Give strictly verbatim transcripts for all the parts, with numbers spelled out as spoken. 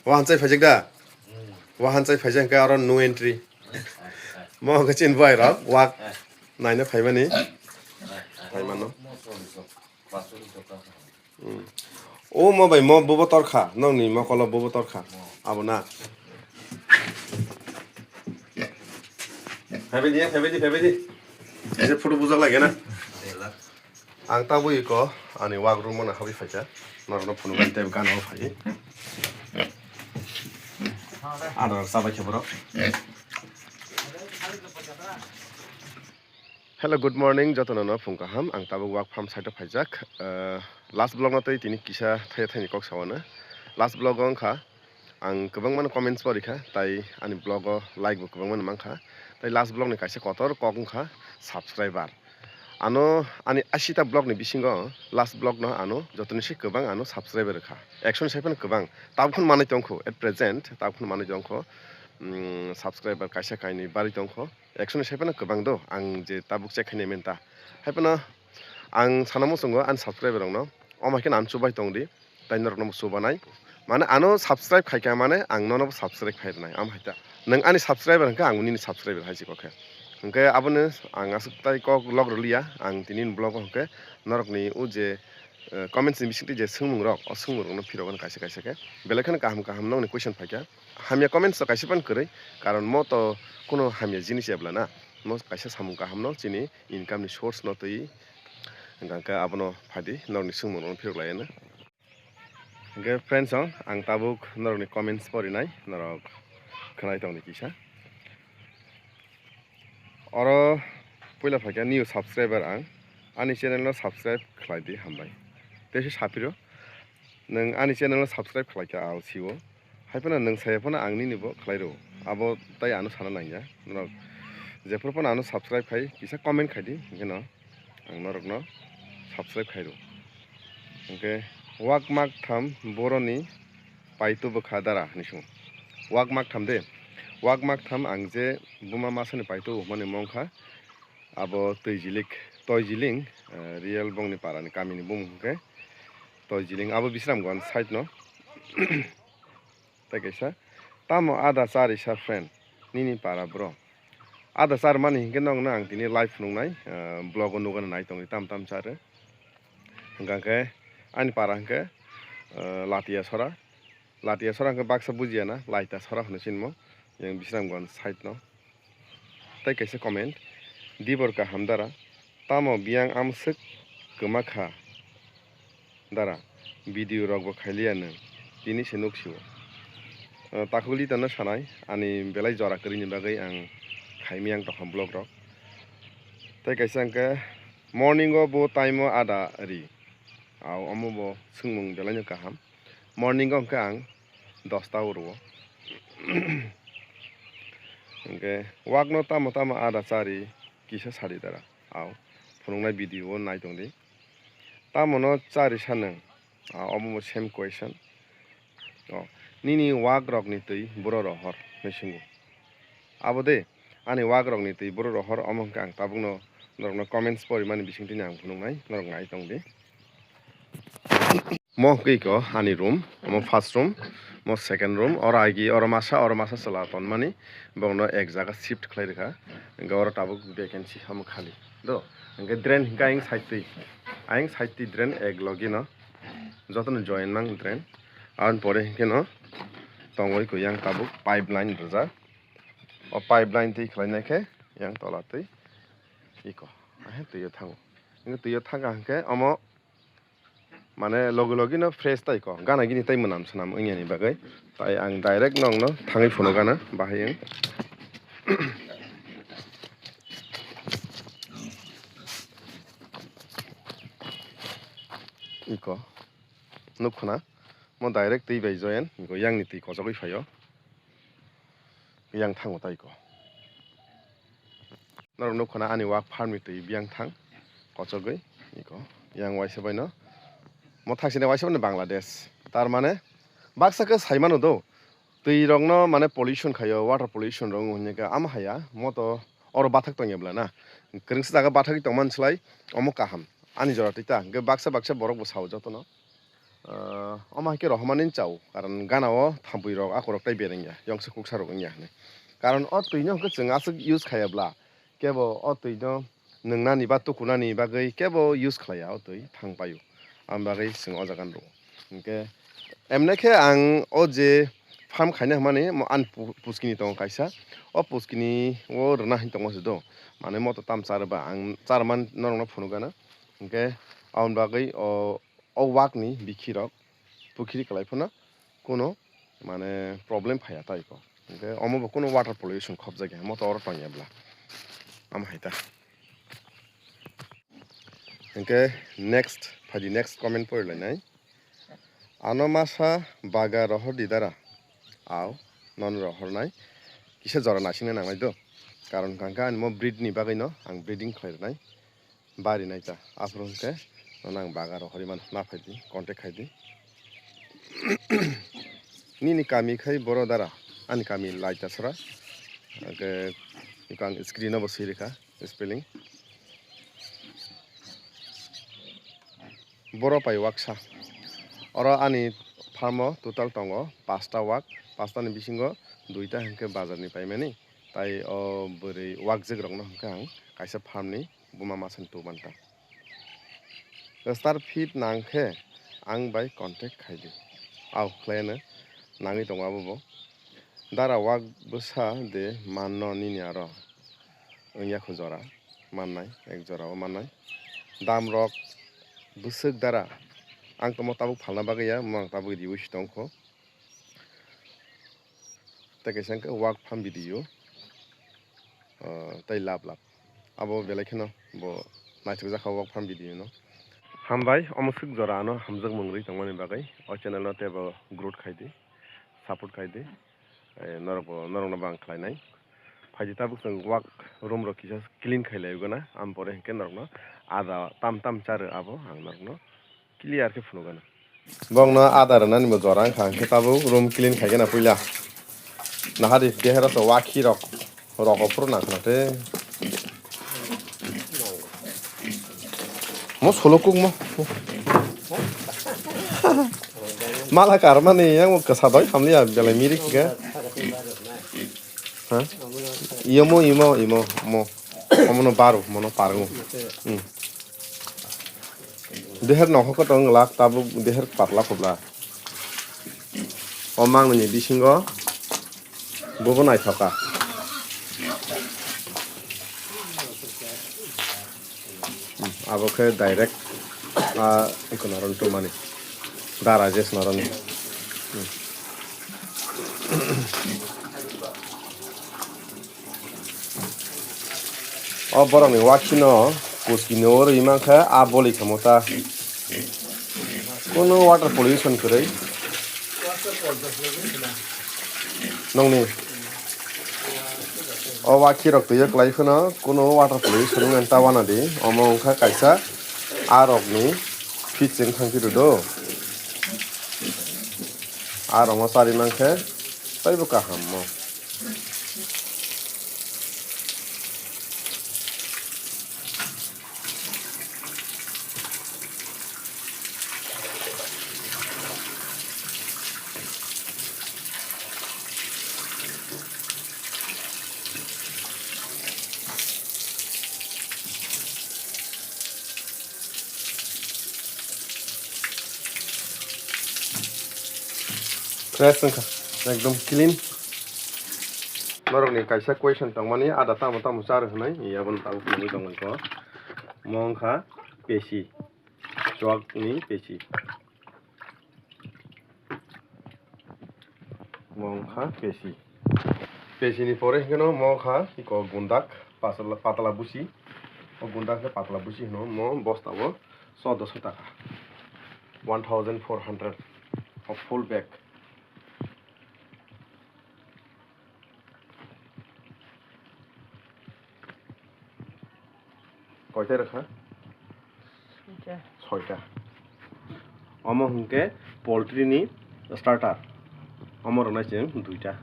Wahan chai phaijak da? Wahan chai phaijak hwnkhe aro no entry. Mo hwnkhe chini bai rok wak naina phaimani. Phaimano. Hmm. O mo bai mo bubo torkha, nokni mokolo bubo torkha. Abo na. Phaibadi, phaibadi, phaibadi. Ese photo bujak lage na. Ang tabuk iko ani wak room o na habwi phaikha. Norokno phunuknani tei gana o phai. Ador chabai khe borok. Hello, good morning, jotono no phung kaham. Ang tabuk wak farm side o phaijak. Eh, last vlog no tei tini kisa thaya thani kok sawana. Last vlog o wngkha ang kwbangma no comments porikha, tai ani vlog o like bo kwbangma no mankha. Tai last vlog ni kaisa kotor kok wngkha subscriber. Ano ani ashi ta vlog ni bisingo last vlog no ano jotoni se kwbang ano subscriber rwkha. Ekshoni sai phano kwbang. Tabuk phano manwi tongkho at present, tabuk phano manwi tongkho. Mm, subscriber kaisa kainwi barwi tongkho. Ekshoni sai phano kwbang do, ang je tabuk check khainai menta. Hai phano ang sana muchungo ani subscriber rokno, omo hai kheno ang chubai tongdi, tai norokno bo chubanai. Mane ano subscribe khaikha mane ang nono bo subscribe khai rwnai, am hai ta. Nwng ani subscriber hwnkhe ang nini subscriber hai se kok khe. Hwnkhe abono ang aswk tai kok log rwliya, ang tini ni vlog o hwnkhe norokni o je, eh, comments ni bisingtwi je swngmung rok, o swngmung rokno phirogwi kaisa kaisa khe. Belai kheno kaham kaham nokni question phaikha. Hamya comments rok kaisa phano kwrwi, karon mo to kuno hamya jinis ebla na. Mo kaisa samung kaham no chini income ni source no twi, hwnkhe abono phaidi norokni swngmung rokno phirok lai no. Hwnkhe friends, ang tabuk norokni comments porinai, norok khwnai tongdi kisa. Oro puila phaikha new subscriber ang, ani channel no subscribe khlai di hambai. Tei se saphiro, nwng ani channel no subscribe khlai kha, ao sio. Hai phano nwng saya phano ang nini bo khlai rwo. Abo tai ano sana nangya. Norok jephuru phano ano subscribe khai, kisa comment khai di, hwnkhe no ang norokno subscribe khai rwo. Hwnkhe wak mak tham boroni paito bwkha dara hinwi swngo. Wak mak tham de, wak mak tham ang je buma masani paito hwnmani mong kha, abo Twijilik, Toijiling, eh, real bongni parani kamini bumung hwnkhe Toijiling, abo Bisramganj side no. Tai kaisa, tamo ada chari sa friend, nini para bro. Ada char mani hinkhe nokno ang tini live phunuknai, ah, vlog o nukgana nai tongdi tam tam charo. Hwnkha khe ani para hinkhe, ah, Latia sora. Latia sora hinkhe baksa bujiya na, Laita sora hwnwi sinimo, yang Bisramganj side no. Tai kaisa comment, Dibor kaham dara, tamo biyang amswk kwma kha dara, video rok bo khailiya nwng, tini se nuk sio. Uh, takhuk Lita no sanai, ani belai jora kwrwini bagwi ang khaimiyang tongkha vlog rok. Tai kaisa hwnkhe, morning o bo time o ada ri, au omo bo swngmung belai no kaham. Morning o hwnkhe ang dosta o rwo. Hwnkhe wakno tamo tamo ada chari kisa sadi dara. Ao phunuknai video o nai tongdi. Tamono chari sanwng? Ah, omo bo same question. Oh, nini wak rokni twi buro rohor hinwi swngo. Abo de, ani wak rokni twi buro rohor omo hwnkhe ang tabukno norokno comments porimani bisingtwi ang phunuknai, norok nai tongdi. Mo hwnkhe iko ani room, omo first room, mo second room, oro agi, oro masa, oro masa chwla tonmani, bongno ek jaga shift khlai rwkha, hwnkhe oro tabuk vacancy, omo khali, do, hwnkhe drain hwnkhe ayang side twi, ayang side twi drain ek logi no, jotono join mang drain, aboni pore hwnkhe no tongwi koi yang tabuk pipeline rwjak, o pipeline twi khlainai khe yang tola twi iko, ahe twi o thango, hwnkhe twi o thangkha hwnkhe omo. Mane logi logi no fresh tai ko, gana gini tai mwnam swnam wngya ni bagwi. Tai ang direct nokno thangwi phunuk gana bahai wng. Iko. Nuk khuna. Mo direct twi bai join. Iko yang ni twi kochogwi phaio. Yang thango tai ko. Norok nuk khuna ani wak farm ni twi biyang thang kochogwi iko yang waisa bai no mo thang sini waisa bai no Bangladesh. Tar mane baksa khe sai mano do twi rok no mane pollution khaio, water pollution rok wng hwnwi khe ama haya mo to oro bathak tong ya bla na kwrwngsa jaga bathagwi tong man slai omo kaham ani jora twi ta hwnkhe baksa baksa borok bo sao joto no. Ah, omo hai khe rohormani chao, karon gana o thampui rok, akorok tei bereng ya, yongsa kuksa rok wng ya hinwi. Karon o twi no hwnkhe chwng aswk use khaiya bla, kebo o twi no nwngnani ba tukunani bagwi kebo use khlaiya o twi thang paio, aboni bagwi chwng o jaga no rwo. Hinkhe emne khe ang o je farm khaina hwnmani mo ani pu-, puskini tongo kaisa, o puskini o rwna hin tongo se do, manwi moto tam charwba ang charwmani norokno phunukgana. Hinkhe aboni bagwi o, o wakni bikhirok pukhiri kwlai phano kuno mane problem phaiya tai ko. Hinkhe omo bo kuno water pollution khopjak ya, moto oro tongya bla. Amo hai ta. Hinkhe next, phaidi next comment pori lainai. Ano masa baga rohor di dara. Aw, non rohor nai. Kisa jora naisingna nangnai do. Karon hwnkha khe ani mo breed ni bagwi no ang breeding khlai rwnai. Bari nai ta. Aphuru hwnkhe nono ang baga rohorwi mano, na phai di, contact khai di. Nini kami khai boro dara, ani kami Laitasora. Hwnkhe iko ang screen o bo swi rwkha, spelling. Boro pai waksa. Oro ani farm o total tongo pasta wak, pasta ni bisingo duita hwnkhe bazar ni paimani. Tai o bwrwi wakjak rokno hwnkhe ang kaisa farm ni buma masa ni tu manta. Star feed nang khe ang bai contact khai di. Aw khlai no nangwi tongo abo bo. Dara wak bwsa de manno nini aro wngya khu jora mannai, ek jora o mannai. Dam rok bwswk dara ang tongmo tabuk phalna bagwi ya, mo ang tabuk riwi si tong kho. Tei kaisa hwnkhe wak farm video, ah, tei lab lab. Abo belai kheno bo naithokjak kha wak farm video no. Hambai, omo swk jora ano hamjak mung rwi tongmani bagwi o channel no teibo growth khai di, support khai di. Eh, norok bo, norok no bo ang khlai nai. Phai di tabuk chwng wak room rok kisa clean khai lai gana, am pore hwnkhe norok no ada tam tam cha rw abo ang norok no clear khe phunukgana. Bongno ada rwnani bo jora wngkha, hwnkhe tabuk room clean khaigena puila. Nahadi behero to wakhi rok, rok ophuru nangkhna te. Mo solo kuk mo. Mala karmani yang mo kasa doi hamliya belai mirik ga. Ha? Iyo mo, imo, imo, mo. Omono baru, mono parngo. Hmm. Deher nokho khe tong glak, tabuk deher patla khobla. O mangni bisingo bobo naithoka. Hmm, abo khe direct, ah, ikono ron tumani. Dara jes no ron. Hmm. O borokni waksino kuchino rwi mankha, a boli khamota. Kuno water pollution kwrwi. Nongni. O wakhi rok twiyo kwlai phano kuno water pollution wngmani ta wana di. Omo wngkha kaisa a rokni feed chwng thangpi rwdo. A rokno chari mankhe teibo kaham mo. Fresh wngkha, ekdom clean. Norokni kaisa question tongmani, ada tamo tamo char hwnwi, aboni tabuk nugwi tongwi kho. Mo wngkha pesi, chwakni pesi. Mo wngkha pesi. Pesini pore hwnkhe no mo wngkha iko gundak, patla, patla busi. O gundak khe patla busi hwno, mo bosta o choddoso taka. One thousand four hundred o full bag. Koita rwkha? Soita. Soita. Omo hwnkhe poultry ni starter. Omo rwnai chwng duita.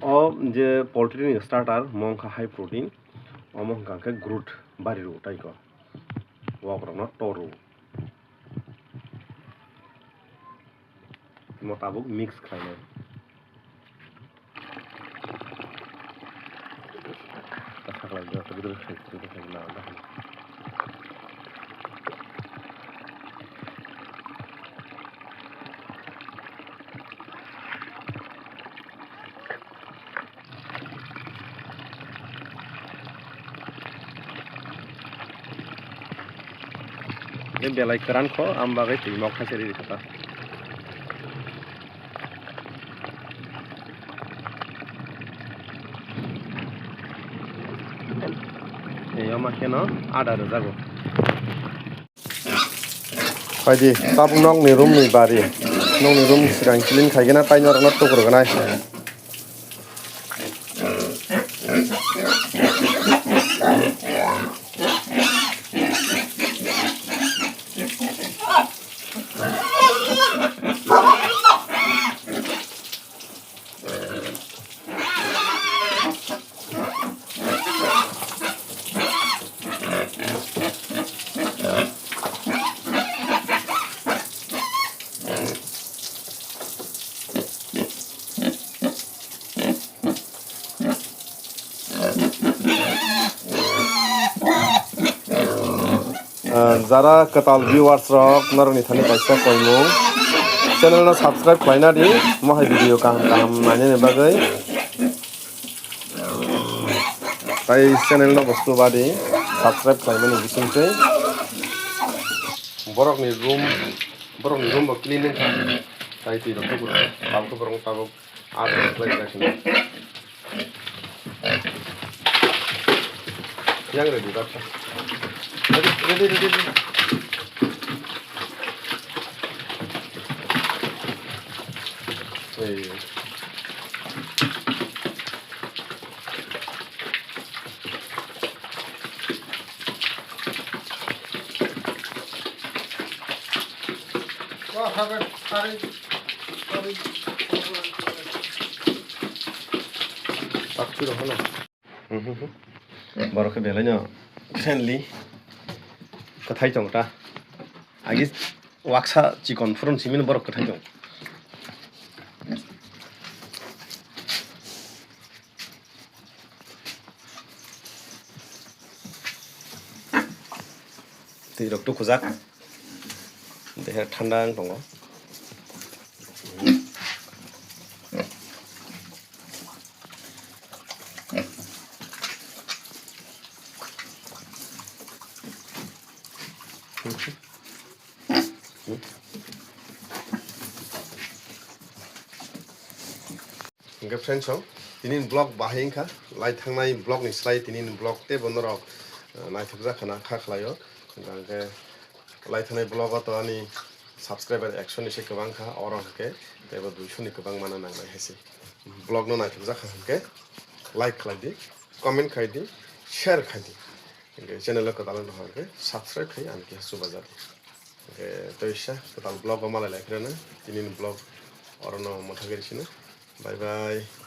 O je poultry ni starter, mo wngkha high protein. Omo hwnkha khe growth bari rw tai ko. Wok rokno toru. Mo tabuk mix khlainai. Sakhlai joto gidor khai, gidor khai na, na. Tei belai kwran kho, am bagwi twi mok khaisa riri kha ta. Tei omo kheno ada rwjago. Phaidi, tabuk nokni room ni bari. Nokni room swkang clean khaigena, tei norokno tukur gwnai. Ah, jara kwtal viewers rok, norokni thani kaisa koimung, channel no subscribe khlaina di, mohai video kaham kaham nainani bagwi. Tai channel no bo subadi subscribe khlaimani bisingtwi. Borokni room, borokni room bo clean wngkha. Tai twi rok tubu, tabuk borok tabuk ada khlai jak sini. Yang ready, daksa. Ready, ready, ready, ready. Hey. Borok khe belai no friendly, kwthai tong ta. Agi waksa chikon phurun simi no borok kwthai tong. Twi rok tukhujak. Dehe thanda wng tongo. Hwnkhe friends rok, tini vlog bahai wngkha, lai thangnai vlog ni slai tini vlog teibo norok, eh, naithokjak khana kha khlaio. Hwnkhe lai thangnai vlog o to ani subscriber ekso ni se kwbang kha, oro hwnkhe teibo duiso ni kwbang mana nangnai hai se. Vlog no naithokjak kha hwnkhe like khlai di, comment khai di, share khai di. Hwnkhe channel o kwtal wng tong kha hwnkhe subscribe khai ani keha chubaja di. Hwnkhe toisa kwtal vlog o malai lai phirano, tini ni vlog oro no mwthagwi rw sino. Bye bye.